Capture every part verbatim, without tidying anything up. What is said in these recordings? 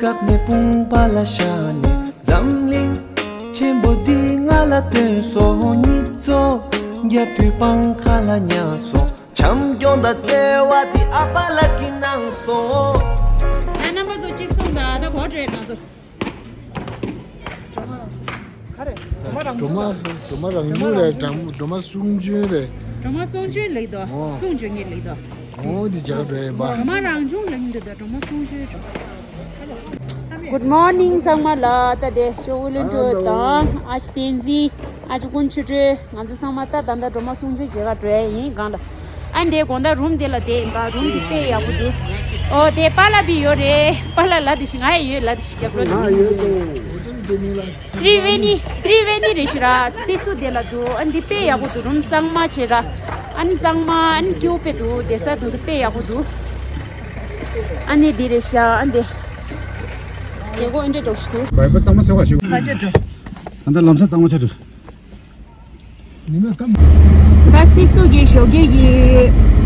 སྐབས་ནས་དཔུང་པ་ལ་བཞག་ནས་འཛམ་གླིང་ཆེན་པོ་འདི་ང་ལ་སྟོན་སོང་། གཉིད་ཚོ་རྒྱབ་དུས་སྤང་ཁ་ལ་ཉལ་སོང་། བྱམས་སྐྱོང་དང་བརྩེ་བ་འདི་ཨ་ཕ་ལགས་ཀྱིས་གནང་སོང་། ད་རྣམ་པ་ཚོ་གཅིག་སོང་། ད་ད་གོ་དྲོད་ང་ཚོ། ག་རེ། སྒྲོལ་མ་རང་སྒྲོལ་མ་བྱུང་། སྒྲོལ་མ་རང་བྱུང་རེད། སྒྲོལ་མ་སྒྲོལ་མ་གསུང་བྱོན་རེད། སྒྲོལ་མ་གསུང་བྱོན་ལེགས་དོ། ཨོ། གསུང་བྱོན་ངེས་ལེགས་དོ། ཨོ་འདི་བྱ་དགའ་སྒྲོལ་ཡིན་པ། སྒྲོལ་མ་རང་བྱུང་ལེགས་འདུག་དོ། སྒྲོལ་མ་གསུང་བྱོན་འགྲོ། Good morning ཚང་མ་ལ། ད་དེ་ཅོ་ཝུ་ལུན་ཀྲོ་དང་ཨ་ཅི་བསྟན་འཛིན། ཨ་ཅི་ཀུན་ཆུ་སྒྲོལ། ང་ཚོ་ཚང་མ་ད་ད་ལྟ་སྒྲོལ་མ་གསུང་ཆོས་བྱེད་ག་འགྲོ་ཡ་ཡིན་གང་ལ། ཨ་འདི་དགོང་དག་རུམ་དེ་ལ་བསྡད་ཡིན་པ། རུམ་དེ་དཔེ་ཡག་པོ་འདུག་ཨོ་དེ་པཱ་ལགས་ཡོད་རེད། པཱ་ལགས་ལ་དེ་ཞིག་ང་ཡི་ཡོད་ལ་དེ་ཞིག་རྒྱབ་ལོ། ང་ཡོད་དོ། ཧོ་ཊེལ་དེ་ནི་ལ། ཏྲི་ཝེ་ནི་ཏྲི་ཝེ་ནི་རེད་ཤི་ར། སི་སུ་དེ་ལ་འདུག་ཨ་འདི་དཔེ་ཡག་པོ་འདུག་རུམ་གཙང་མ་བྱེད་ར། ཨ་ནི་གཙང་མ་ཨ་ནི་སྐྱིད་པོ་དཔེ་འདུག་བསྡད་ས་དེ་ཚོ་དཔེ་ཡག་པོ་འདུག་ཨ་ནི་འདི་རེད་ཤག་ཨ་འདི། རྒྱལ་སྒོ་ཨེ་འདྲ་འགྲོ་ཞིག་འདུག་བའི་པར་གཙང་མ་ཟེར་བ་ཞིག་ཁ་ཆེ་འགྲོ། ད་ལྟ་ལམ་སང་གཙང་མ་ཆགས་འགྲོ། ད་སི་སུ་གི་ཞོགས་ཀས་ཀྱི་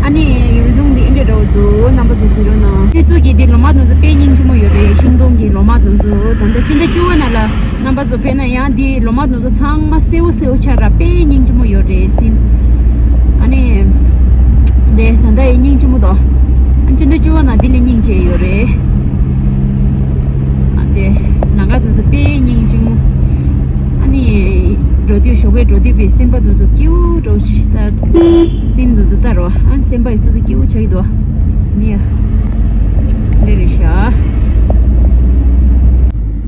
ཨ་ནི་ཡུལ་ལྗོངས་འདི་ཨེ་འདྲ་འདྲ་བོ་འདུག་རྣམ་པ་ཚོ་གཟིགས་རོགས་གནང་། སི་སུ་གི་འདི་ལོ་མ་དེ་ཚོ་དཔེ་སྙིང་རྗེ་མོ་ཡོད་རེད། ཤིང་སྡོང་གི་ལོ་མ་དེ་ཚོ། ད་ལྟ་སྤྱི་ཟླ་བཅུ་པ་ནང་ལ་རྣམ་པ་ཚོ་ཕེབས་ན་ཡང་འདི་ལོ་མ་དེ་ཚོ་ཚང་མ་སེར་པོ་སེར་པོ་ཆགས་ར། དཔེ་སྙིང་རྗེ་མོ་ཡོད་རེད་ཟེར། ཨ་ནི་འདི་ད་ལྟ་ཡི་སྙིང་རྗེ་མོ་དོ། ཨ་སྤྱི་ཟླ་བཅུ་པ་ནང་འདི་ལས་སྙིང་རྗེ་ཡོད་རེད། ཨ་དེ་ལམ་ཁ་དེ་ཚོ་དཔེ་སྙིང་རྗེ་མོ། ཨ་ནི་འགྲོ་དུས་ཞོགས་ཀས་འགྲོ་དུས་པའི་སེམས་པ་དེ་ཚོ་སྐྱིད་པོ་འདྲ་བོ་ཅིག་ད་སེམས་དེ་ཚོ་ལྟ་རོགས། ཨ་སེམས་པ་ཡི་སོ་སོ་སྐྱིད་པོ་ཆགས་ཀྱི་འདུག་ཨ་ནི་ཡ་འདི་རེད་ཤག་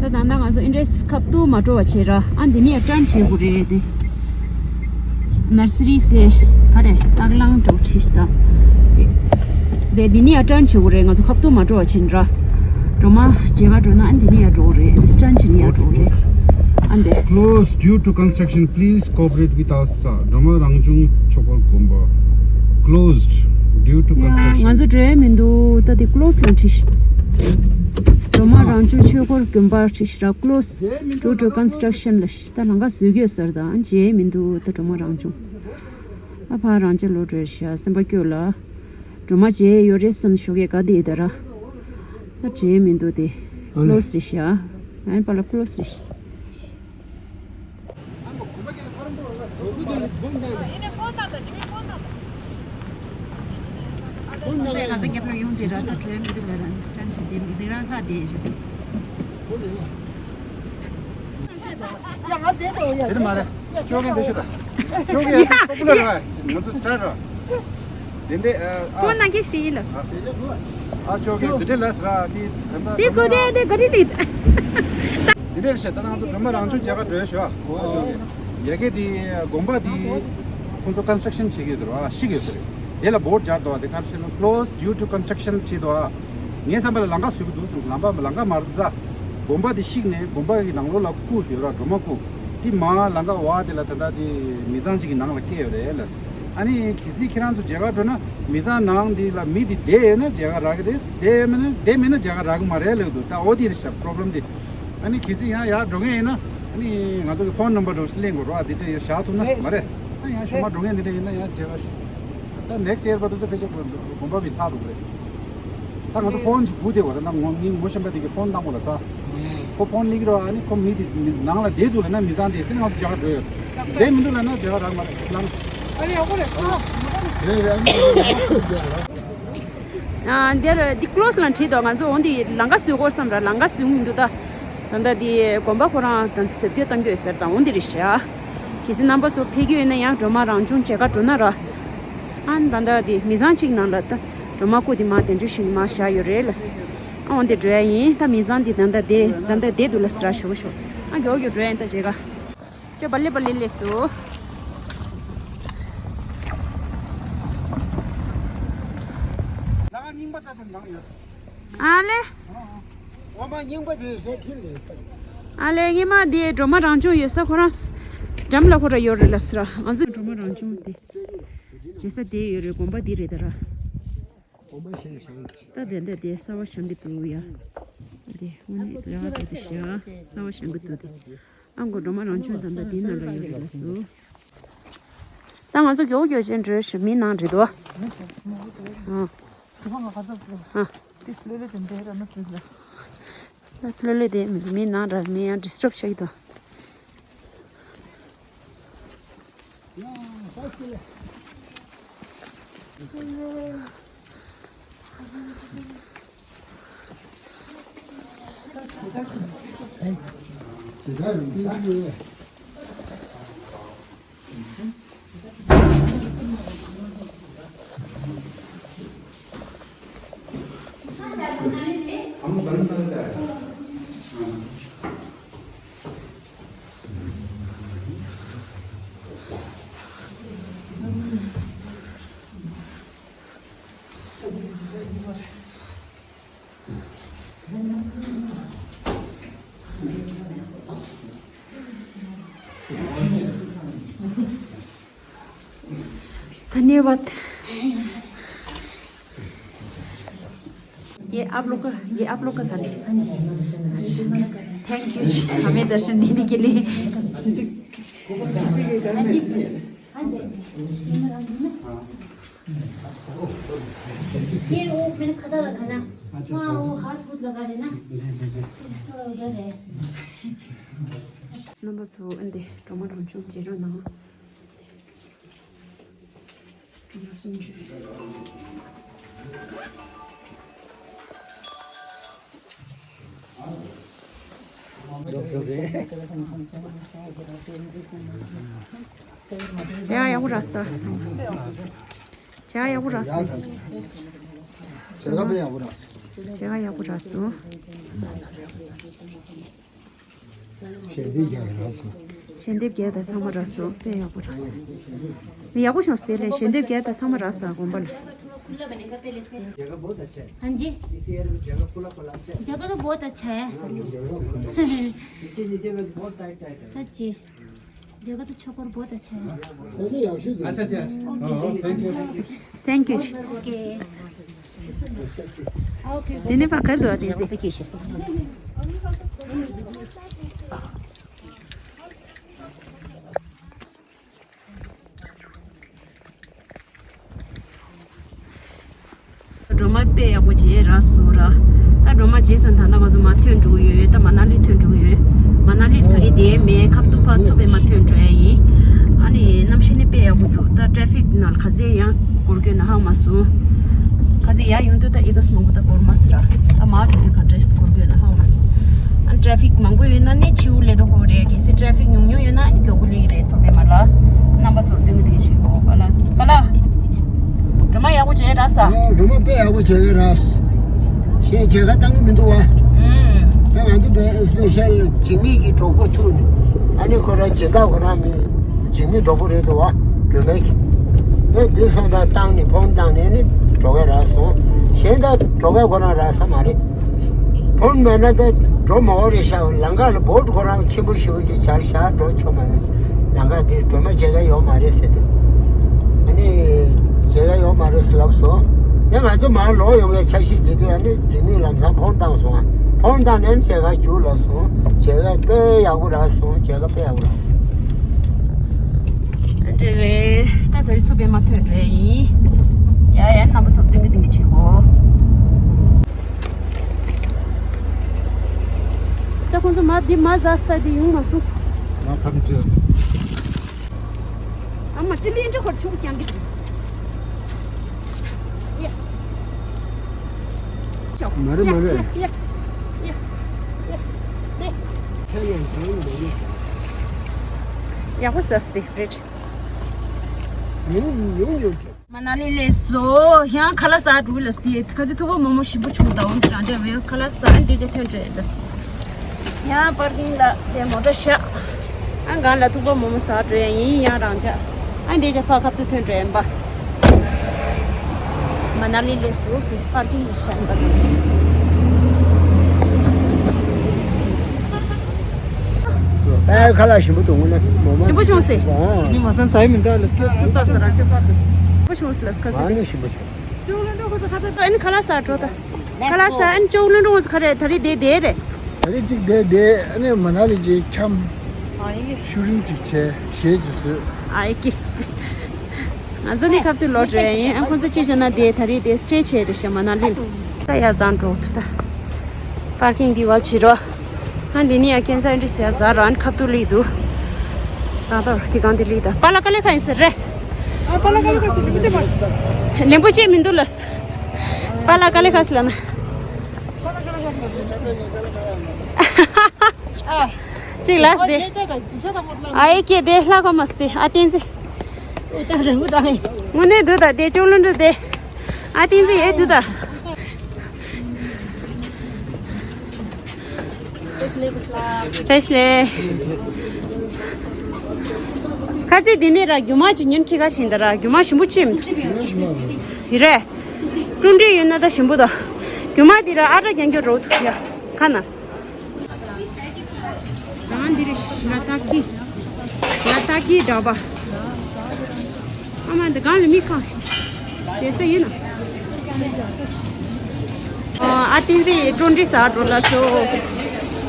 ད་ད་ལྟ་ང་ཚོ་ཨེ་འདྲས་ཁ་ཐུག་མ་འགྲོ་བ་བྱེད་ར། ཨ་འདི་ནི་ཡ་ཊརན་བྱེད་དགོས་རེད་དེ། ནར་སི་རི་ཟེར་ག་རེ་སྟག་ལང་འགྲོ་ཁྲིས་དང་། དེ་དེ་ནི་ཡ་ཊརན་བྱེད་དགོས་རེད། ང་ཚོ་ཁ་ཐུག་མ་འགྲོ་བ་ཕྱིན་ར། སྒྲོལ་མ་མཇལ་ག་འགྲོ་ན་འདི་ནི་ཡ་འགྲོ་དགོས་རེད། ཊརན་བྱེད་ནི་ཡ་འགྲོ་དགོས་རེད། ཨ་འདི། Closed due to construction. Please cooperate with us. སྒྲོལ་མ་རང་བྱུང་ཆོས་འཁོར་དགོན་པ། Closed due to construction. ང་ཚོ་འགྲོ་ཡ་མི་འདུག་ད་དེ་ཀློ་སི་ལ་ཁྲིས། སྒྲོལ་མ་རང་བྱུང་ཆོས་འཁོར་དགོན་པ་ཁྲིས་ར། Closed due to construction ལ། ད་ལམ་ཁ་བཟོས་ཀྱི་ཡོད་ཟེར། ད་མཇལ་མི་འདུག་ད་སྒྲོལ་མ་རང་བྱུང་། ད་ཕར་རང་ཅག་ལོག་འགྲོ་ཤག་སེམས་པ་སྐྱོ་ལ། སྒྲོལ་མ་མཇལ་ཡོད་རེད་བསམ་ཞོགས་ཀས་ག་དེ་ད་ར། ད་མཇལ་མི་འདུག་དེ། ཀློ་སི་རེད་ཤག་ཨ་ནི་པཱ་ལགས་ཀློ་སི་རེད་ཤག་ང་ཚོ་རྒྱབ་ལ་ཡོང་དེ་ར། ད་འགྲོ་ཡ་མི་འདུག་ལ་ར། འདི་སི་ཊན་བྱེད་དེ་མི་འདི་རང་ལྷག་དེ་བྱེད་དེ། དེ་མ་རེད། ཅོ་གན་འདི་ཤི་ད། ཅོ་གན་འདི་པོ་པུ་ལར་ར། ང་ཚོ་སི་ཊར་ར། དེ་འདྲས་ཨ། ཕོན་ནང་གི་ཤི་ཡིན་ལ། ཨ་ཅོ་གན་འདི་འདྲས་ལ་སི་ར། དེ་དེ་སྐོར་དེ་དེ་ག་རེ་རེད། འདི་འདྲས་ཤ་ཚ་ང་ཚོ་སྒྲོལ་མ་རང་བྱུང་མཇལ་ག་འགྲོ་ཡ་ཤོག་ཨ་ཅོ་གན། ཡ་གི་དེ་དགོན་པ་དེ་ཁོང་ཚོ་ཀོན་སི་ཊྲག་ཤན་བྱེད་ཀྱི་ཟེར་བ་ཤི་གི་ཟེར། དེ་ལ་བོརྡ་སྦྱར་འདུག་བ། དེ་ག་རེ་བྱས་ན་Closed due to construction བྱས་འདུག་བ། ངའི་བསམ་པ་ལ་ལམ་ཁ་བཟོས་ཀྱི་འདུག་བསམ། ལམ་པ་ལམ་ཁ་མ་རེད་ད། དགོན་པ་དེ་བཤིག་ནས་དགོན་པ་གི་ནང་ལོགས་ལ་ཁུག་ཡོད་ར། སྒྲོལ་མ་ཁུག་དེ་མ་ལམ་ཁ་བ་དེ་ལ་ད་ལྟ་དེ་མི་ཚང་གཅིག་གི་ནང་ལ་སྐྱེས་ཡོད་རེད་ལ། ཨ་ནི་གལ་སྲིད་ཁྱེད་རང་ཚོ་མཇལ་ག་འགྲོ་ན་མི་ཚང་ནང་དེ་ལ་མི་དེ་བསྡད་ཡོད་ན་མཇལ་ག་རག་གི་རེད། བསྡད་ཡོད་མེད་ན་བསྡད་མེད་ན་མཇལ་ག་རག་གི་མ་རེད་ལབ་འདུག་ད་འོ་དེ་རེད་ཤག་པོ་རོབ་ལེམ་དེ། ཨ་ནི་གལ་སྲིད་ཡང་ཡར་འགྲོ་མཁན་ཡིན་ན་ཨ་ནི་ང་ཚོ་གི་ཕོན་ནམ་བར་འདྲ་བོ་ཞིག་ལེན་དགོས་རེད་བ། དེ་འདྲ་ཡང་བཞག་ཐུབ་ན་མ་རེད། ཨ་ཡང་ཞུ་མ་འགྲོ་མཁན་དེ་འདྲ་ཡིན་ན་ཡང་མཇལ་ག་ད་ནེག་སི་ཡར་བར་དུ་ཕལ་ཆེར་དགོན་པ་བི་ཚར་འགྲོ་གི་རེད། ད་ང་ཚོ་ཕོན་ཅིག་སྒུག་བསྡད་དགོས་རེད། ད་ངོ་ངའི་ངོ་ཤེས་པ་དེ་གི་ཕོན་བཏང་དགོས་ལ་ས། ཁོ་ཕོན་སླེབས་ཀྱི་རེད་བ། ཨ་ནི་ཁོ་མི་དེ་ནང་ལ་བསྡད་འདུག་ལབ་ན་མི་ཚང་དེ་དེ་ནི་ང་ཚོ་མཇལ་ག་འགྲོ་ཡོད། བསྡད་མི་འདུག་ལབ་ན་མཇལ་ག་རག་མ་རེད་ལབ་ན། ཨ་རེ་ཡག་པོ་རེད་ཤག་རེད་རེད། ཨ་ནི་འདིར་འདི་ཀློ་སི་ལ་བྲིས་འདུག་ང་ཚོ་འོ་འདི་ལམ་ཁ་བཟོས་དགོས་བསམ་ར། ལམ་ཁ་བཟོས་མི་འདུག་ད་ད་ལྟ་འདི་དགོན་པ་ཁོ་རང་ད་ཚོ་ཟབ་སྐྱོ་གཏང་རྒྱུ་ཡོད་ཟེར། ད་འོ་འདི་རེད་ཤག་གལ་སྲིད་རྣམ་པ་ཚོ་ཕེབས་རྒྱུ་ཡོད་ན་ཡང་སྒྲོལ་མ་རང་བྱུང་མཇལ་ག་འགྲོ་ན་ར། ཨ་ནི་ད་ལྟ་འདི་མི་ཚང་གཅིག་ནང་ལ་ད་སྒྲོལ་མ་སྐུ་དེ་མར་གདན་འདྲེན་ཞུས་ནས་མར་བཞག་ཡོད་རེད་ལ། ཨ་འོ་འདི་འགྲོ་ཡ་ཡིན། ད་མི་ཚང་འདི་ད་ལྟ་བསྡད་ད་ལྟ་བསྡད་འདུག་ལ་ཟེར་ར། ཞོག་ཞོག་ཨ་མགྱོགས་མགྱོགས་འགྲོ་ཡ་ཡིན་ད་མཇལ་ག་ཅོ་བ་ལེ་བ་ལེ་ལེ་སོ། ལ་ཁ་རྙིང་པ་རྩ་དེ་འདང་ཡོད། ཨ་ལེ། འོ་མ་རྙིང་པ་དེ་ཟེར་ཁྲིད་ལེ་ཟེར། ཨ་ལེ། སྔོན་མ་དེ་སྒྲོལ་མ་རང་བྱུང་ཡོད་ས་ཁོ་རང་འགྲམ་ལ་ཁོ་ར་ཡོད་རེད་ལ་ཟེར། ང་ཚོ་སྒྲོལ་མ་རང་བྱུང་དེ་བྱེད་ས་དེ་ཡོད་རེད། དགོན་པ་འདི་རེད་ད་ར། ད་དེ་འདྲ་དེ་གསར་བ་བཞེངས་ཀྱི་འདུག་ཡ། དེ་དངོས་གནས་ལས་ཀ་དེ་ཤ་གསར་བ་བཞེངས་ཀྱི་འདུག་དེ། ཨ་མགོ་སྒྲོལ་མ་རང་བྱུང་ད་ལྟ་དེའི་ནང་ལ་ཡོད་རེད་ལགས་སོ། ད་ང་ཚོ་མགྱོགས་མགྱོགས་བྱས་འགྲོ་ཞིག་མི་ནང་རེད་དོ། ཨ། ཨ། ཨ། ཨ། ད་ལྷོད་ལྷོད་དེ་མི་འདུག་མི་ནང་འདྲ་མི་ཡང་ཌིས་ཊབ་བྱེད་ཀྱི་འདུག धन्यवाद। ये आप लोग का, ये आप लोग का घर है। हाँ जी। अच्छा, थैंक यू जी, हमें दर्शन देने के लिए। हाँ जी। हाँ जी। ये वो मैंने खाता रखा ना। अच्छा, वहाँ अच्छा। वो हाथ बहुत लगा रहे ना। जी, जी, जी। थोड़ा उधर है। རྣམ་པ་ཚོ་ཨ་འདི་སྒྲོལ་མ་རང་བྱུང་རྗེས་རང་ནང་། སྒྲོལ་མ་གསུང་ཆོས། ཇ་ཡག་པོ་རག་སོང་། ཇ་ཡག་པོ་རག་སོང་། ཇ་ག་དཔེ་ཡག་པོ་རག་སོང་། ཇ་ག་ཡག་པོ་རག་སོང་། ཞལ་འདེབས་རྒྱག་རག་སོང་། ཞལ་འདེབས་རྒྱག་དང་ཚང་མ་རག་སོང་། དཔེ་ཡག་པོ་རག་སོང་། ཡག་པོ་བྱུང་སོང་། དེ་ལས་ཞལ་འདེབས་རྒྱག་དང་ཚང་མ་རག་སོང་། དགོན་པ་ལ། जगह बहुत अच्छा है। हाँ जी। इस एरिया में जगह खुला खुला अच्छा है। जगह तो बहुत अच्छा है। नीचे नीचे में बहुत टाइट टाइट है। सच्ची। जगह तो छप्पर बहुत अच्छा है। सच्ची, अच्छा, अच्छा। Okay. Thank you. Thank you जी। ओके। ओके। तेने पकड़ दो, तेजी। སྒྲོལ་མ་དཔེ་ཡག་པོ་མཇལ་རག་སོང་ར། ད་སྒྲོལ་མ་མཇལ་ཚར་ད་ལྟ་ང་ཚོ་མར་ཐོན་འགྲོ་གི་ཡོད། ད་མ་ན་ལི་ཐོན་འགྲོ་གི་ཡོད། མ་ན་ལི་ད་རེས་དེ་མེད། ཁ་ཐུག་ཕར་མཚོ་པདྨ་ཐོན་འགྲོ་ཡ་ཡིན། ཨ་ནི་གནམ་གཤིས་ནི་དཔེ་ཡག་པོ་འདུག་ད་ཊ་ཕིག་ནང་ལ་ག་ཚད་ཡང་འགོར་གྱི་ཡོད་ན་ཧ་གོ་མ་སོང་། ག་ཚད་ཡར་ཡོང་དུས་ད་ཨི་ཀ་ས་མང་པོ་ད་འགོར་མ་སོང་ར། ད་མར་འགྲོ་དུས་ག་འདྲས་འགོར་གྱི་ཡོད་ན་ཧ་གོ་མ་སོང་། ཨ་ནི་ཊ་ཕིག་མང་པོ་ཡོད་ན་ནི་ཕྱི་པོ་སླེབས་ད་ཧོ་རེད། གལ་སྲིད་ཊ་ཕིག་ཉུང་ཉུང་ཡོད་ན་ཨ་ནི་མགྱོགས་པོ་སླེབས་ཀྱི་རེད། མཚོ་པདྨ་ལ། རྣམ་པ་ཚོར་སྟོན་གྱི་འདུག་ཞུ་གོ། པ་ལགས། པ་ལགས། སྒྲོལ་མ་ཡག་པོ་མཇལ་རག་སོང་། ཨོ། སྒྲོལ་མ་དཔེ་ཡག་པོ་མཇལ་རག་སོང་། གཞན་མཇལ་ཁ་བཏང་གི་མི་འདུག་བ། ཨུམ། ད་ང་ཚོ་བས་སི་པེ་ཤལ་འཇིགས་མེད་ཀྱི་གྲོགས་པོ་ཐུག་ནས། ཨ་ནི་ཁོ་རང་སྦྱིན་བདག་ཁོ་རང་མི་འཇིགས་མེད་གྲོགས་པོ་རེད་འདུག་བ། སྒྲོལ་མ་གི། ཨེ་འདི་སོང་ད་བཏང་ནས་ཕོན་བཏང་ནས་ཨ་ནི་འགྲོ་གི་རག་སོང་། གཞན་ད་འགྲོ་གི་ཁོ་རང་རག་ས་མ་རེད། ཕོན་མེད་ན་ད་འགྲོ་མ་འོ་རེད་ཤག་ལམ་ཁ་ལ་བོད་ཁོ་རང་ཆེན་པོ་ཞེ་པོ་ཅིག་ཆགས་ཤག་འགྲོ་ཆོག་མ་ཡོང་། ལམ་ཁ་དེ་སྒྲོལ་མ་མཇལ་ཁ་ཡོད་མ་རེད་ཟེར་དུས། ཨ་ནི་མཇལ་ཁ་ཡོད་མ་རེད་ཟེར་ལབ་སོང་། ཡང་ང་ཚོ་མར་ལོག་ཡོང་བའི་འཆར་གཞི་བྱེད་དུས་ཨ་ནི་འཇིགས་མེད་ལམ་སང་ཕོན་བཏང་སོང་ཨ། ཕོན་བཏང་ནས་མཇལ་ཁ་རྒྱུགས་ལབ་སོང་། མཇལ་ཁ་དཔེ་ཡག་པོ་རག་སོང་། མཇལ་ཁ་དཔེ་ཡག་པོ་རག་སོང་། ཨ་འདྲ་རེད། ད་ད་རེས་མཚོ་པདྨ་ཐོན་འགྲོ་ཡ་ཡིན། ཡ་ཡ་རྣམ་པ་ཚོར་སྟོན་གྱི་སྟོན་གྱི་བྱེད་གོ། ད་ཁོང་ཚོ་མ་འདི་མ་ཟ་སྟ་འདི་ཡོང་མ་སོང་། ང་ཕམ་ཅི། ཨ་མ་ཅི་ལེན་ཅི་ཁོར་ཆུ་རྐྱང་གི། ཡ། མ་རེད་མ་རེད། ཡ་ཡ་ཡ་ཡ། ཡག་པོ་ཟ་སྟེ་རེད། ཡོང་ཡོང་ཡོང་། མ་ན་ལི་སླེབས་སོང་། ཡང་ཁ་ལག་ཟ་འགྲོ་ལ་སྟེ། ཁ་སི་ཐུག་པ་མོག་མོག་ཞིམ་པོ་བྱུང་། ད་འོང་རང་འདྲ་བའི་ཁ་ལག་ཟ་འདི་ཅི་ཐོན་འགྲོ་ལ། ཡང་པར་ཀིང་ལ་དེ་མོ་ཊ་བཞག་ཨ་སྒང་ལ་ཐུག་པ་མོག་མོག་ཟ་འགྲོ་ཡ་ཡིན། ཡང་རང་འཇགས་ཨ་འདི་ཅི་ཕ་ཁབ་ཏུ་ཐོན་འགྲོ་ཡིན་པ། མ་ན་ལི་སླེབས་སོང་། དེ་པར་ཀིང་ལ་བཞག་ཡིན་པ་དང་། ཨ་ཁ་ལག་ཞིམ་པོ་འདུག་ངོ་ན་མོ་མ། ཞིམ་པོ་བྱུང་སེ། ཨོ། ནི་མ་སང་ཚ་ཡི་མི་འདུག་ལ་སི་ལ་སི་ལ་ལ་ཞིམ་པོ་བྱུང་སེ་ལ་སི་ཁ་སི། ཨ་ནི་ཞིམ་པོ་བྱུང་། ཅོག་ལ་འགྲོ་ཁ་ས་ཁ་ས་ཨ་ནི་ཁ་ལག་ཟ་འགྲོ་ད། ཁ་ལག་ཟ་ཨ་ནི་ཅོག་ལ་འགྲོ་ཁ་རེད། ད་རེས་དེ་དེ་རེད། ད་རེས་གཅིག་དེ་དེ་ཨ་ནི་མ་ན་ལི་ཅིག་འཁྱམ། ཤུ་རིང་གཅིག་བྱས་གཞས་ཅིག་བཟོས། ཨ་ཡེ་ཀི། ང་ཚོ་ནི་ཁབ་ཏུ་ལོ་འགྲོ་ཡ་ཡིན། ཨ་ཁོང་ཚོ་ཅི་བྱས་ན་དེ་ད་རེས་དེ་སི་ཊེ་ཇི་བྱས་རེད་ཤག་མ་ན་ལི་ལ། ས་ཡ་བཟང་འགྲོ་ཐུ་ད། པར་ཀིང་འདི་བར་བྱེད་རོགས། ཨ་འདི་ནི་ཡ་ཀན་སར་འདི་ཟེར་ཟ་ར་ཨན་ཁབ་ཏུ་ལི་འདུག་ད་ད་དེ་གང་དེ་ལི་ད་པ་ལ་ཀ་ལེ་ཁ་ཡིན་ཟེར་རེད། ཨ་པ་ལ་ཀ་ལེ་ཁ་ཟེར་དེ་མི་ཚེ་མ་ཤི། ལེན་པོ་ཆེ་མི་འདུག་ལ། པ་ལ་ཀ་ལེ་ཁ་ཟེར་ལ་ན། ཨ་ཅིག་ལ་སྟེ། ཨ་ཡེ་ཀེ་དེ་ལྷ་ཁོ་མ་སྟེ་ཨ་བསྟན་འཛིན། དངོས་གནས་འདུག་ད་དེ་ཅོག་ལོ་འདུག་དེ། ཨ་བསྟན་འཛིན་ཡེ་འདུག་ད། བྱས་ལེ། ཁ་ཚིག་འདི་ནས་ར་རྒྱུ་མ་ཅིག་ཉོན་ཁྱི་ཁ་ཕྱིན་ད་ར་རྒྱུ་མ་ཞིམ་པོ་ཅིག་མི་འདུག་ཡིན་རེད། ཀྲུང་ཀྲི་ཡོད་ན་ད་ཞིམ་པོ་ད། རྒྱུ་མ་འདི་ར་ཨ་ར་རྒྱན་རྒྱུ་རོ་ཐུག་ཡ། ཁ་ན། རང་འདི་རེད་ཤི་ལ་ཏ་ཀི། ལ་ཏ་ཀི་འདྲ་པ། ཨ་མ་འདི་གང་ལ་མི་ཁང་ཞིག་དེ་ས་ཡིན་ན། ཨ་བསྟན་འཛིན་ཀྲུང་ཀྲི་ཟ་འགྲོ་ལ་སོ།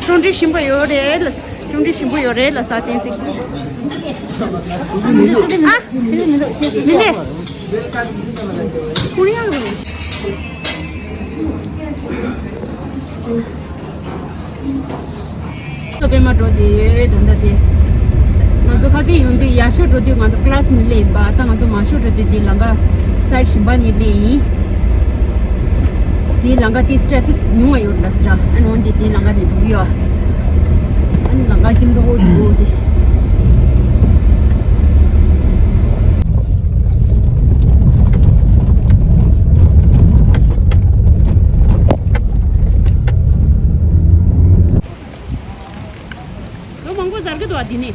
ཀྲུང་ཀྲི་ཞིམ་པོ་ཡོད་རེད་ལ། ཀྲུང་ཀྲི་ཞིམ་པོ་ཡོད་རེད་ལ་ས་བསྟན་འཛིན། ཨ་མི་ལེ། ཀུ་རེ་ཡ་རེད། ཚོ་པད་མ་འགྲོ་དེ་ཡོད་ད་ལྟ་དེ། ང་ཚོ་ཁ་ཚིག་ཡོང་དུས་ཡར་ཤོག་འགྲོ་དུས་ང་ཚོ་ཀླག་ནས་སླེབས་ཡིན་པ། ད་ང་ཚོ་མར་ཤོག་འགྲོ་དུས་དེ་ལམ་ཁ་སའིཌ་གཞན་པ་ནས་སླེབས་ཡིན། དེ་ལམ་ཁ་དེ་ཊེ་ཕིག་ཉུང་བ་ཡོད་ལ་ཟེར། ཨ་ནི་འོན་ཏེ་དེ་ལམ་ཁ་ནས་འགྲོ་གི་ཡོད། ཨ་ནི་ལམ་ཁ་ཁྱིམ་ཐོག་འོག་ཏུ་འོག་དེ། ལོ་མང་པོ་ཟ་གི་འདུག་ཨ་འདི་ནས།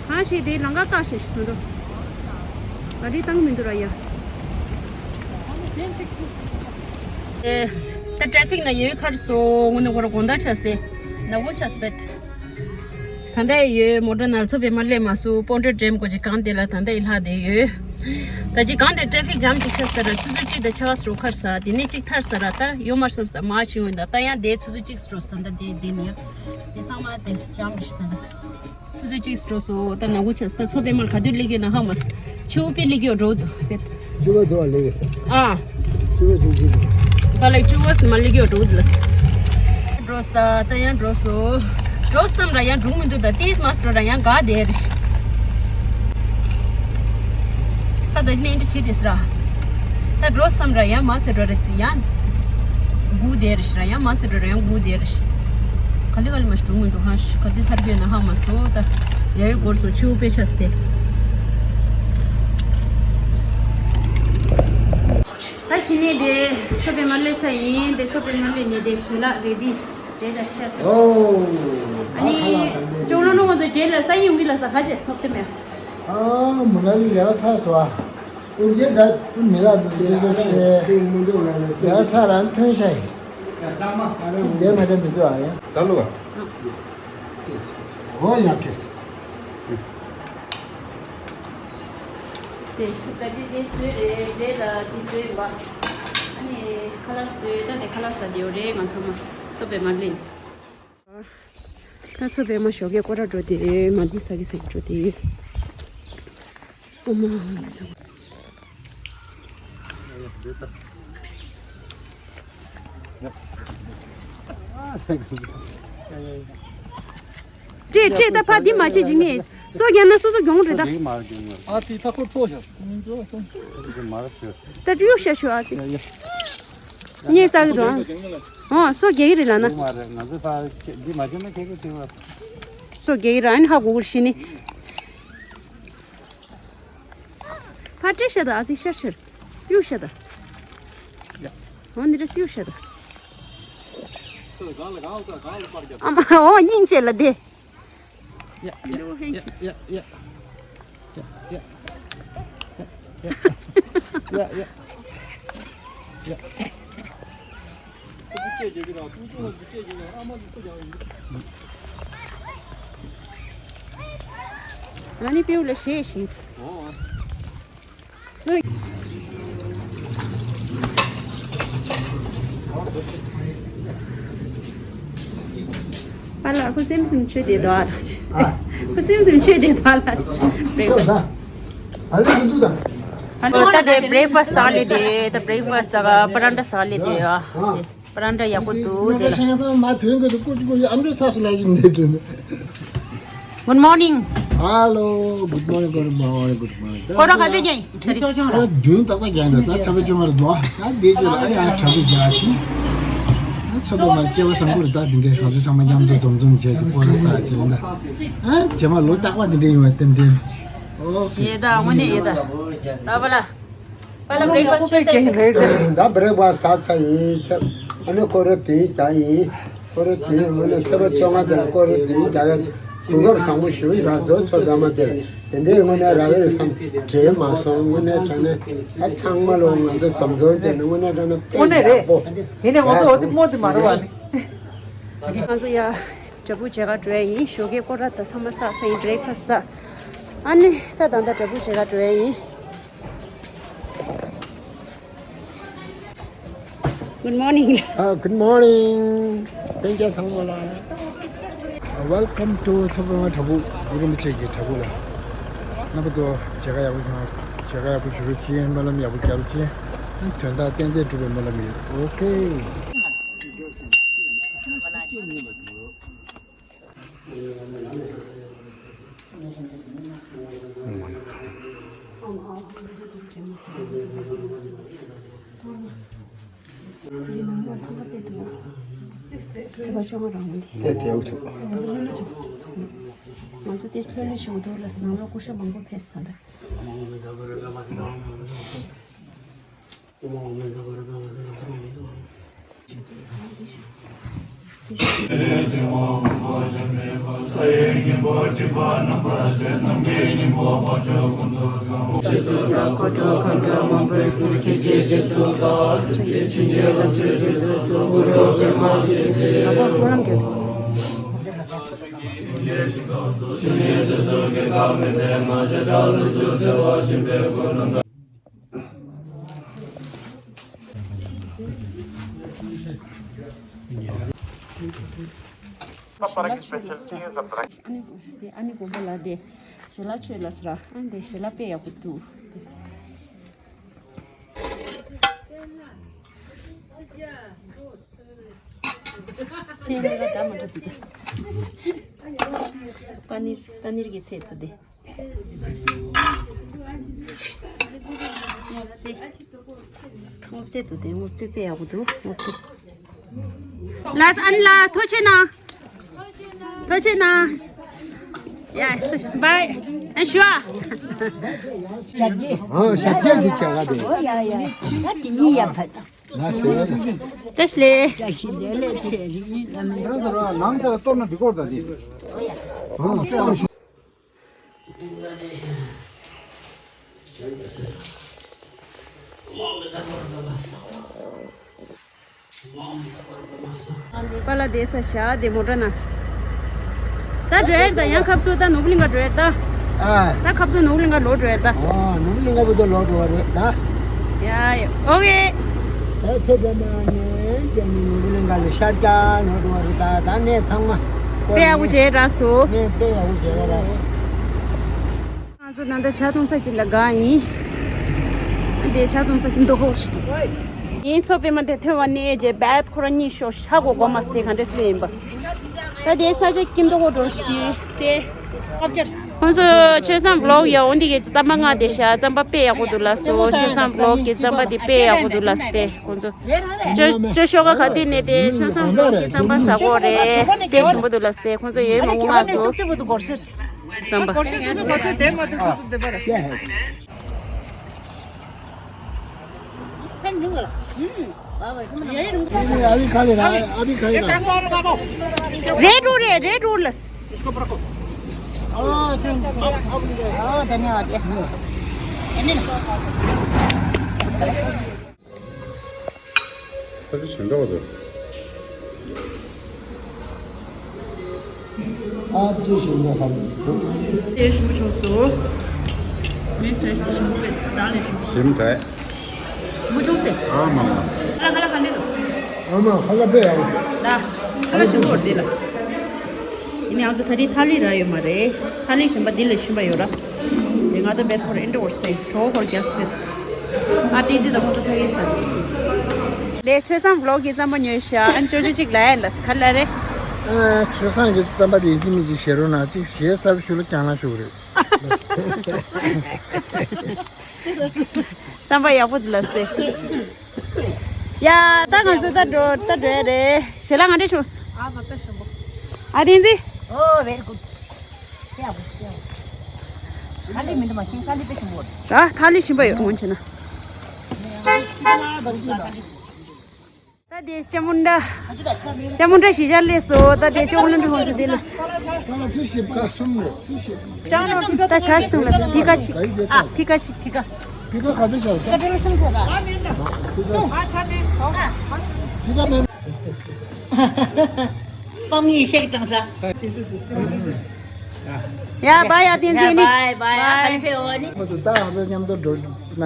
གང་ཞིག་དེ་ལམ་ཁ་བཀག་ཞེས་ཞིག་དོན་དུ། ག་རེ་བཏང་མི་འདུག་ར་ཡ། ཨེ། ད་ཊེ་ཕིག་ནང་ཡོད་ཁར་སོ་དངོས་གནས་ཁོ་ར་དགོང་དག་ཆགས་སེ། ནག་པོ་ཆགས་སེ་བེད། ད་ལྟ་ཡོད་མོ་ཊ་ནང་ཚོ་པད་མ་སླེབས་མ་སོང་། པོན་ཊེ་ཌེམ་གོ་ཅིག་གང་དེ་ལ་ད་ལྟ་ཡི་ལྷག་བསྡད་ཡོད། ད་ཅི་གང་དེ་ཊེ་ཕིག་ཇམ་ཅིག་ཆགས་ས་ར་ཆུ་ཚོད་གཅིག་དང་ཕྱེད་ཀ་ཙམ་འགོར་ཁར་ས་དེ་ནས་གཅིག་ཐར་ས་ར་ད་ཡོད་མ་བསམ་ས་མ་ཕྱིན་འོང་། ད་ད་ཡང་དེ་ཆུ་ཚོད་གཅིག་ཙམ་འགྲོ་ས་ད་དེ་དེ་ནས་དེ་ཚང་མ་དེ་ཇམ་གི་ཤི་ད་ད་ཆུ་ཚོད་གཅིག་འགྲོ་སོང་། ད་ནག་པོ་ཆགས་ས། ད་ཚོ་པད་མ་ག་དུས་སླེབས་ཀྱི་ཡོད་ན་ཧ་མ་སི། ཆུ་བོ་པི་སླེབས་ཀྱི་ཡོད་འགྲོ་འདུག་པེད། ཆུ་བོ་འགྲོ་བ་སླེབས་ཀྱི་ས། ཨ། ཆུ་བོ་ཆུ་ཆུ་འགྲོ། ད་ལེགས་ཆུ་བོ་སི་མ་སླེབས་ཀྱི་ཡོད་འགྲོ་འདུག་ལ་སི། འགྲོ་ས་ད་ད་ཡང་འགྲོ་སོང་། འགྲོ་བསམ་ར་ཡང་འགྲོ་མི་འདུག་ད་ཏིས་མ་སི་འགྲོ་ར་ཡང་ག་དེ་རེད། ས་ད་ནས་འདྲི་བྱེད་དེ་སི་ར། ད་འགྲོ་བསམ་ར་ཡང་མ་སི་འགྲོ་ར་ཡང་སྒུག་བསྡད་རེད་ཤི་ར། ཡང་མ་སི་འགྲོ་ར་ཡང་སྒུག་བསྡད་རེད་ཤི། ག་ལེ་ག་ལེ་མ་ཞིག་འགྲོ་མི་འདུག་ཧ་ཤི། ག་དུས་ཐར་གྱི་ཡོད་ན་ཧ་མ་སོ། ད་ཡ་ཡོད་འགོར་སོ་ཆུ་བོ་པེ་ཆ་སི་དེ། ད་གཞི་ནས་དེ་ཚོ་པད་མ་སླེབས་ཚར་ཡིན། དེ་ཚོ་པད་མ་སླེབས་ནས་དེ་ཞལ་ལག་རེ་ཌི་རེད་ད་ཤ་ཟ། ཨོ། ཨ་ནི་ཅོག་ལོ་ནོ་ང་ཚོ་རྗེས་ལ་ས་ཡོང་གི་ལ་ས་ག་ཅེ་ཚོབ་དེ་མེད། ཨ་མོ་ན་ལི་ཡ་ཚ་སོ་ཨ། ཨོ་རྗེས་ད་མི་ལ་དུ་ལི་གོ་ཤེ། ཡ་ཚ་རང་ཐོན་ཤ་ཡིན། དེ་མ་དེ་མི་འདུག་ཨ་ཡ། ད་ལོ་བ། ཨོ་ཡ་ཀེས། དེ་ད་ཅི་དེ་སུའི་རེད། འདྲེ་ལ་དེ་སུའི་བ། ཨ་ནི་ཁ་ལག་སུའི་ད་དེ་ཁ་ལག་ཟ་དེའོ་རེད་ང་ཚང་མ་ཚོ་པད་མ་ལེན། ད་ཚོ་པད་མ་ཞོགས་ཀས་སྐོར་ར་འགྲོ་དེ་མ་འདི་ས་གི་ས་གི་འགྲོ་དེ། ཨོ་མ་ཨོ་མ་ས། ཀྲེ་ཀྲེ་ད་ཕ་འདི་མ་བྱེད་ཅིག་ནས་སོ་རྒྱག་ན་སོ་སོ་གྱོང་རེད་ད། ཨ་ཙི་ད་ཁོ་ཁྲོ་ཤ་སོང་། ད་གཡུག་ཤ་ཤོ་ཨ་ཙི། ངས་ཙག་གི་འདུག་ཨ། ཨོ་སོ་རྒྱག་གི་རེད་ལ་ན། སོ་རྒྱག་གི་ར་ཨ་ནི་ཧ་གོ་གི་རེད་ཤི་ནི། ཕ་སྤྲད་ཤ་དང་ཨ་ཙི་ཤར་ཤར། གཡུག་ཤ་དང་། འོ་འདི་འདྲ་གཡུག་ཤ་དང་། ཨ་མ་འོ་སྙིང་རྗེ་ལ་དེ། ང་ནི་པེའུ་ལ་ཞེས་ཤིང་། སུ། པཱ་ལགས་ཁུ་སིམ་སིམ་ཆོས་དེ་དོ་ཨ་ལགས། ཨ། ཁུ་སིམ་སིམ་ཆོས་དེ་དོ་ཨ་ལགས། ཆོས་ད། ཨ་ལས་ཀྱི་འདུག་ད། ཨ་ལས། ད་དེ་བྷི་རེག་ཕ་སི་ཊི་ཟ་ལེ་དེ་ད་བྷི་རེག་ཕ་སི་ཊི་ད་ག་པ་རན་ཊ་ཟ་ལེ་དེ་ཨ། ཨ། པ་རན་ཏྲ་ཡག་པོ་འདུག་དེ་ལ། ང་ཚོ་མ་ཐོན་གི་འདུག་ཀུ་ཅི་ཀུ་ཅི་ཨམ་ཅོག་ཚགས་སུ་ལབ་ཀྱི་འདུག་དེ་ནི། Good morning. Hello, good morning, good morning, good morning. ཁོ་རང་ག་ཚོད་ཀྱང་ཡིན། ད་བདུན་ཏག་ཏག་ཀྱང་འདུག་ད་ཚ་བ་ཅུང་བར་འདུག་ད་དེ་ཚོ་ལ་ཨ་ཡ་དྲ་བ་རྒྱག་ཤིང་། ད་ཚོ་པ་མ་སྐྱེ་བ་བཟང་པོ་རེད། ད་དེ་འདྲའི་ང་ཚོ་ཚང་མ་མཉམ་དུ་འཛོམས་འཛོམས་བྱས་ཏེ་སྐོར་ར་ས་བྱས་ཡིན་ད། ཨ་རྗེས་མ་ལོ་རྟག་པ་དེ་འདྲ་ཡོང་བའི་རྟེན་འབྲེལ། ཨོ་ཁེ། ཡེ་ད་དངོས་གནས་ཡེ་ད། ད་བ་ལ། པ་ལ་breakfast བྱས་ཟེར། ད་breakfast ཟ་ཚར་ཡིན་ཚར། ཨ་ནི་སྐོར་ར་དུས་རྒྱག་ཡིན། སྐོར་ར་དུས་དངོས་གནས་ཚེས་པ་བཅོ་ལྔ་དེ་ལ་སྐོར་ར་དུས་རྒྱག་ཡ། གོ་སྐབས་བཟང་པོ་ཞིག་རག་ཚོ་ཚོ་ད་མ་དེ་ལ་དེ་འདྲའི་དངོས་གནས་རག་གི་རེད་བསམ་དྲན་མ་སོང་། དངོས་གནས་དྲང་གནས་ཨ་ཚང་མ་ལོ་ང་ཚོ་འཛོམས་འཛོམས་བྱས་ནས་དངོས་གནས་དྲང་གནས་དཔེ་དངོས་གནས་རེད། ཡག་པོ་དེ་ནས་ང་ཚོ་རག་འོ་དེ་སོང་། མོ་དེ་མ་རེད་བ། ང་ཚོ་ཡ་བྲག་ཕུག་མཇལ་ཁ་འགྲོ་ཡ་ཡིན། ཞོགས་ཀའི་སྐོར་ར་ད་ཚང་མ་བསགས་ས་ཡིན། breakfast བསགས། ཨ་ནི་ད་ད་ད་བྲག་ཕུག་མཇལ་ཁ་འགྲོ་ཡ་ཡིན། Good morning. ཨ། Good morning. སྤུན་ཀྱག་ཚང་མ་ལ། Welcome to ཚོ་པ་མ་བྲག་ཕུག། གུ་རུ་རིན་པོ་ཆེ་གི་བྲག་ཕུག་ལ། རྣམ་པ་ཚོ་མཇལ་ཁ་ཡག་པོ་བྱུང་། མཇལ་ཁ་ཡག་པོ་ཞུ་རོགས་བྱེད། སྨོན་ལམ་ཡག་པོ་རྒྱབ་རོགས་བྱེད། དོན་དག་ཏན་ཏན་འགྲུབ་པའི་སྨོན་ལམ་ཡོད། ཨོ་ཁེ། ང་ཚོ་ཏེ་སློབ་གཉེར་ཞུ་འདུག་ལ་ནང་ལོགས་སྐུ་ཞབས་མང་པོ་ཕེབས་སོང་ད། ཨ་ནི་དགོན་པ་ལ་དེ་ཞལ་ལག་མཆོད་ལ་ཟེར། ཨ་ནི་དེ་ཞལ་ལག་དཔེ་ཡག་པོ་འདུག་ཚལ་ལ་ད་མ་འགྲོ་འདུག་ད། པ་ནིར་པ་ནིར་གྱི་ཚལ་འདུག་དེ། སྔོ་ཚལ། སྔོ་ཚལ་འདུག་དེ། སྔོ་ཚལ་དཔེ་ཡག་པོ་འདུག་སྔོ་ཚལ། ལགས་ཨ་ནི་ལགས་ཐུགས་རྗེ་གནང་། ཐུགས་རྗེ་གནང་། ཡ། བཱའི། ཨ་ཞུ་ཨ། ཨ་ཞབས་རྗེས་འདི་བྱ་ག་དེ། ཨོ་ཡ་ཡ། ད་དེ་གཉིས་ཡ་ཕ། ལགས་སེ། བཀྲ་ཤིས་ལེགས། བཀྲ་ཤིས་བདེ་ལེགས་ཆེ་རིག་གནས་ལམ་ལུགས། ནང་ཚར་གཏོར་ན་འགྲིག་གོ་ད་དེ། ཨོ། པཱ་ལགས་བསྡད་ས་བཞག་དེ་མོ་ཊ་ནང་། ད་འགྲོ་ཡ་ད་ཡང་ཁབ་ཏུ་ད་ནོར་བུ་གླིང་ག་འགྲོ་ཡ་ད། ཨ། ད་ཁབ་ཏུ་ནོར་བུ་གླིང་ག་ལོག་འགྲོ་ཡ་ད། ཨ། ནོར་བུ་གླིང་ག་བུ་ད་ལོག་འགྲོ་བ་རེད་ད། ཡ་ཡ། ཨོ་ཁེ། ད་ཚོ་པ་མ་ནས་ཅན་ནི་ནོར་བུ་གླིང་ག་ལ་ཤར་རྒྱག་ནོར་འགྲོ་བ་རེད་ད། ད་གནས་ཚང་མ་དཔེ་ཡག་པོ་བྱས་རག་སོང་། གནས་དཔེ་ཡག་པོ་བྱས་རག་སོང་། ང་ཚོ་ད་ལྟ་ཇ་འཐུང་ས་ཅིག་ལ་བསྒང་ཡིན། ཨ་འདི་ཇ་འཐུང་ས་ཀྱི་མདོ་ཁོག་ཞིག་འདུག་ཡིན་ཚོ་པད་མ་དེ་ཐོན་བ་ནས་རྗེས་བད་ཁོ་རང་གཉིས་ཤོག་ཤ་གོ་གོ་མ་སྟེ་ག་འདྲས་ལེན་པ། ད་དེ་ས་ཆ་ཀྱི་མདོ་ཁོག་འགྲོ་ཞིག་སྟེ། ཁོང་ཚོ་ཆོས་བཟང་བི་ལོག་ཡ་འོ་འདི་གི་རྩམ་པ་ང་དེ་ཤ་རྩམ་པ་དཔེ་ཡག་པོ་འདུག་ལ་སོ། ཆོས་བཟང་བི་ལོག་གི་རྩམ་པ་དེ་དཔེ་ཡག་པོ་འདུག་ལ་སྟེ། ཁོང་ཚོ་ཅོ་ཅོ་ཤོག་ཁ་ཁ་ཏི་ནས་དེ་ཆོས་བཟང་བི་ལོག་གི་རྩམ་པ་ཟ་གོ་རེད། དཔེ་ཞིམ་པོ་འདུག་ལ་སྟེ། ཁོང་ཚོ་ཡོད་མང་པོ་ང་སོ། རྩམ་པ། ཨ་བི་ཁ་ལེ་ར། ཨ་བི་ཁ་ལེ་ར། རེད་འགྲོ་རེད། རེད་འགྲོ་ལ། ཨ་ད་ནི་ཨ་ཏེ། ཨ་ནི། ད་དེ་བྱེད་འདོག་དོ། ཨ་ཅེ་ཞིག་ནས་ཧམ། དེ་ཞིམ་པོ་བྱུང་སོང་། མི་སུས་ཞིམ་པོ་བས་ད་ལས་ཞིམ་པོ། ཞིམ་དྲགས། ཞིམ་པོ་བྱུང་སེ། ཨ་མ་མ། ཁ་ལ་ཁ་ལ་ག་འདྲས་འདུག་ཨ་མ་ཁ་ལ་དཔེ་ཡག་པོ། ལ། ཁ་ལ་ཞིམ་པོ་འོར་དེ་ལ། ཡིན་ནའང་ང་ཚོ་ད་རེས་ཐ་ལི་རག་ཡོད་མ་རེད། ཐ་ལི་གཞན་པ་འདི་ལས་ཞིམ་པ་ཡོད་ར། དེ་ང་ཚོ་བེད་ཧོར་ཨེ་འདྲ་འོར་སེ་གྲོགས་ཧོར་རྒྱ་སེ་བེད། ཨ་ཏི་ཙི་དང་ཁོང་ཚོ་ཐ་ལི་ཟ་གི་ཤི། ལས་ཆོས་བཟང་བི་ལོག་གི་རྩམ་པ་ཉོས་ཤག་ཨ་ནི་ཅོ་ཅོ་གཅིག་ལ་ཡ་ལ་ག་ལ་རེད། ཨ། ཆོས་བཟང་གི་རྩམ་པ་དེ་ཡིན་གཅིག་མིན་གཅིག་བཞེས་རོགས་གནང་། གཅིག་བཞེས་ཚར་བའི་ཤུལ་ལ་རྒྱང་ལངས་ཞུ་གི་རེད། རྩམ་པ་ཡག་པོ་འདུག་ལགས་སེ། ཡ། ད་ང་ཚོ་ད་འགྲོ་ད་འགྲོ་ཡ་རེད། ཞལ་ལག་ག་འདྲ་བྱུང་སོང་། ཨ་ད་དཔེ་ཞིམ་པོ། ཨ་བསྟན་འཛིན། Oh, very good. ཡག་པོ་ཡག་པོ། ཐ་ལི་མི་འདུག་མ་གཞི་ཐ་ལི་དཔེ་ཞིམ་པོ་རེད། ད་ཐ་ལི་ཞིམ་པོ་ཡོད་འོང་བྱས་ན། ད་དེ་ལྕམ་མོ་འདྲ། ལྕམ་མོ་འདྲ་གཞིས་ཆགས་སླེབས་སོང་། ད་དེ་ཅོག་ལེན་འདྲ་ཧོན་སི་དེ་ལ། ང་ཚོ་ཞིབ་ཁ་གསུམ་རེད། ཚོ་ཞིབ། ད་ཆ་ཞིག་འདུག་ལ་ཕི་ཀ་ཅིག་ཨ་ཕི་ཀ་ཅིག་ཕི་ཀ། ཕི་ཀ་ག་ཚོད་ཆགས་སོང་། ཕི་ཀ་མེད། ཕི་ཀ་མེད། པམ་ཡེ་ཤེག་བཏང་ས། ཡ་བྷའི་ཡ་བསྟན་འཛིན་ནི། བྷའི་བྷའི། ཨ་ཁ་ལི་ཕེ་འོ་ནི། ང་ཚོ་ད་ང་ཚོ་མཉམ་དུ་འགྲོ་ན་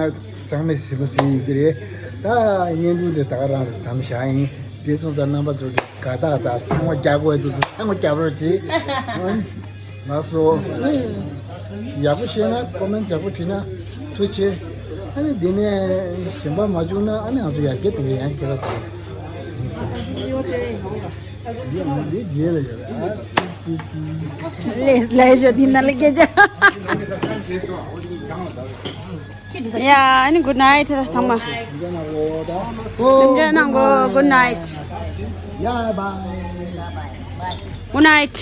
ཚང་མས་གཟིགས་མོ་གཟིགས་ཡོད་ཀྱི་རེད། ད་བརྙན་ཐུང་དེ་ད་ག་རང་ལ་མཚམས་བཞག་ཡིན། དེ་སོང་ཙང་རྣམ་པ་ཚོ་གིས་དགའ་རྟགས་དང་ཚང་མ་རྒྱག་དགོས་ཚོ་ཚང་མ་རྒྱབ་རོགས་གྱིས། ལགས་སོ། ཡག་པོ་བཤད་ན་ཀོ་མེན་ཊི་ཡག་པོ་བྲིས་ན་ཐུགས་རྗེ་ཆེ། ཨ་ནི་འདི་ནས་གཞན་པ་མ་བྱུང་ན་ཨ་ནི་ང་ཚོ་ཡར་རྒྱས་གཏོང་གི་ཡང་ཁྱེད་རང་ཚོ། འདི་ང་འདི་རྗེས་ལ་ཡོད་རེད། ཨ་ཙི་ཙི་ཙི། ལས་ལས་ཞོ་འདི་ན་ལ་སྐད་ཆ། ཡ་ཨ་ནི་good night ཚང་མ། སེམས་ཅན་ནང་གོ་good night། ཡ་བྷའི། Good night།